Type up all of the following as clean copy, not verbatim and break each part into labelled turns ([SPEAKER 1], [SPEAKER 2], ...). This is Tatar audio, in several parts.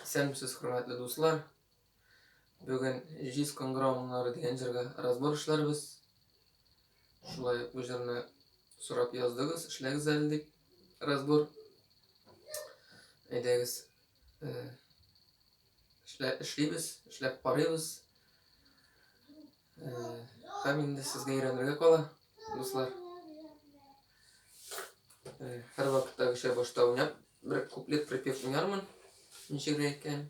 [SPEAKER 1] Исәнмесез, хөрмәтле дуслар. Бүген Җиз кыңгырау моңнары дигән җырга разбор эшләрбез. Шулай ук бу җырны сорап яздыгыз, эшләгез әле дип разбор. Әйдәгез, э, эшлә, эшлибез, эшләп карыйбыз. Э, һәм инде сезгә өйрәнергә кала, дуслар. Э, һәрвакыттагыча башта уйнап, бер куплет припев уйнармын, ничегрәк икән.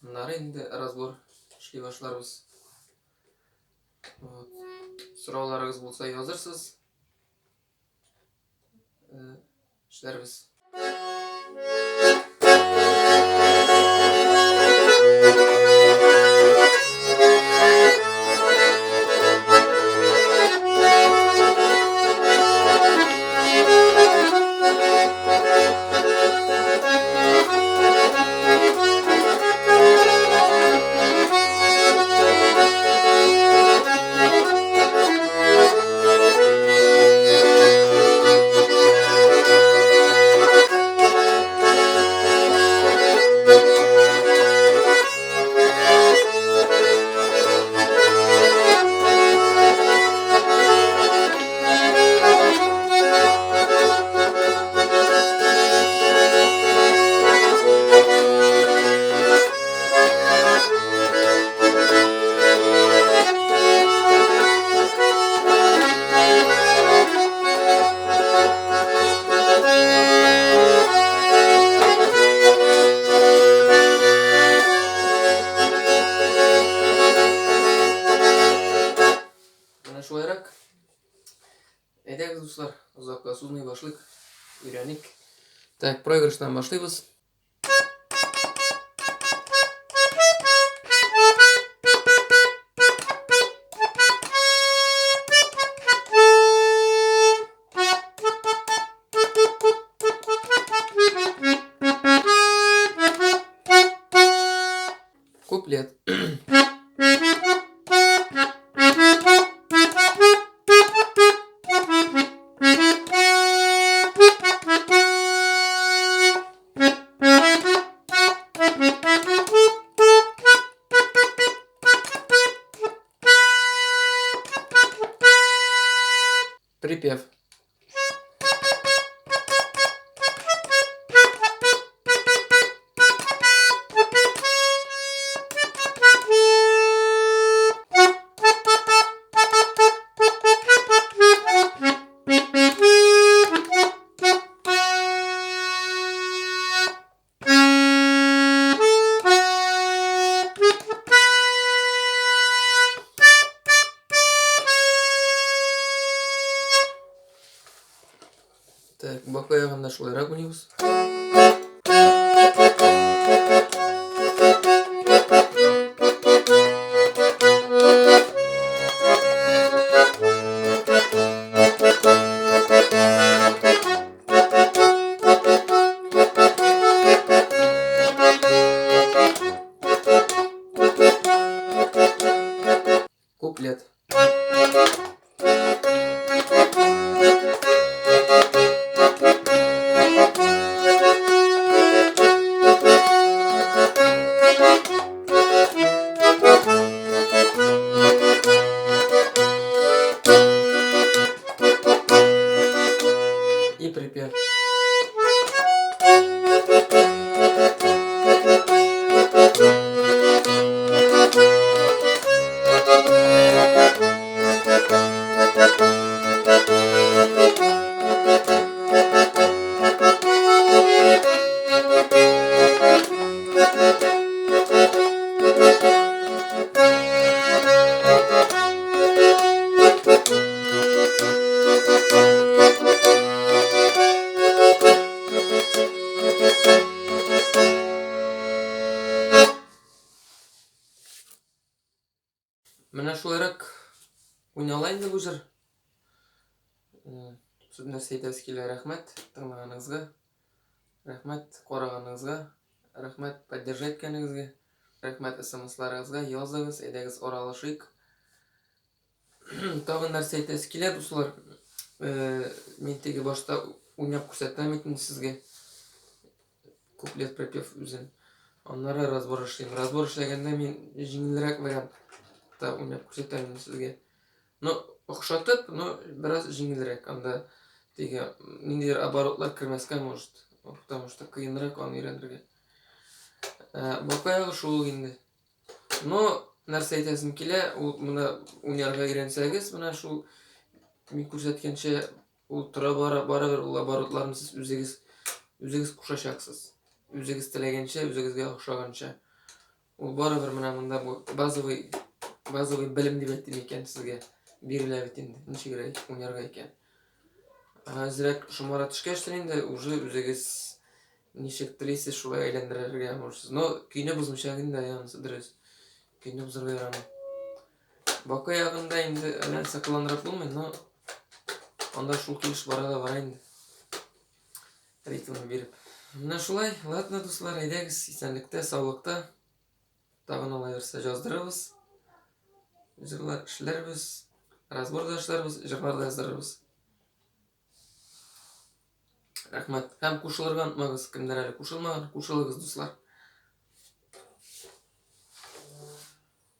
[SPEAKER 1] Аннары инде разбор эшли башларбыз. Вот. Сорауларыгыз булса язырсыз. Э, эшләрбез. Менә шулайрак. Әйдәгез, дуслар, озакка сузмый башлыйк, өйрәник. Так, проигрыштан башлыйбыз. Куплет. Припев. Так, бака ягында шулайрак уйныйбыз. Куплет. И припев. Менә шулайрак уйнала инде бу җыр. Сүз нәрсә әйтәсе килә, рәхмәт тыңлаганыгызга. Рәхмәт караганыгызга. Рәхмәт поддержать иткәнегезгә. Рәхмәт смсларыгызга, языгыз, әйдәгез аралашыйк. Тагын нәрсә әйтәсе килә, дуслар. Мин теге башта уйнап күрсәтәм бит инде сезгә. Куплет, припев үзен. Аннары разбор эшлим. Разбор эшләгәндә мин җиңелрәк вариантта уйнап күрсәтәм инде сезгә. Ну, охшатып, но бераз җиңелрәк. Анда теге ниндидер оборотлар кермәскә может, потому что кыенрак аны өйрәнергә. Ә, бака ягы шул инде. Но нәрсә әйтәсем килә, ул менә уйнарга өйрәнсәгез, менә шул мин күрсәткәнчә ул тора бара барыбер ул оборотларны сез үзегез үзегез кушачаксыз. Үзегез теләгәнчә, үзегезгә охшаганча. Ул барыбер менә монда бу базовый базовый белем дип әйтим икән сезгә бирелә бит инде. Ничегрәк уйнарга икән. Әзрәк шомара төшкәч инде уже үзегез ничек телисез шулай әйләндерергә можсыз. Но көйне бозмыйча инде янысы дөрес. Көйне бозарга ярамый. Бака ягында инде әллә нәрсә кыланырак булмый, но анда шул килеш бара да бара инде. Ритмны биреп. Менә шулай, ладно, дуслар, әйдәгез, исәнлектә, саулыкта. Тагын алай берсе яздырырбыз. Җырлар эшләрбез, разбор да эшләрбез, җырлар да яздырырбыз. Рәхмәт. Һәм кушылырга онытмагыз, кемнәр әле кушылмаган, кушылыгыз, дуслар.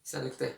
[SPEAKER 1] Исәнлектә.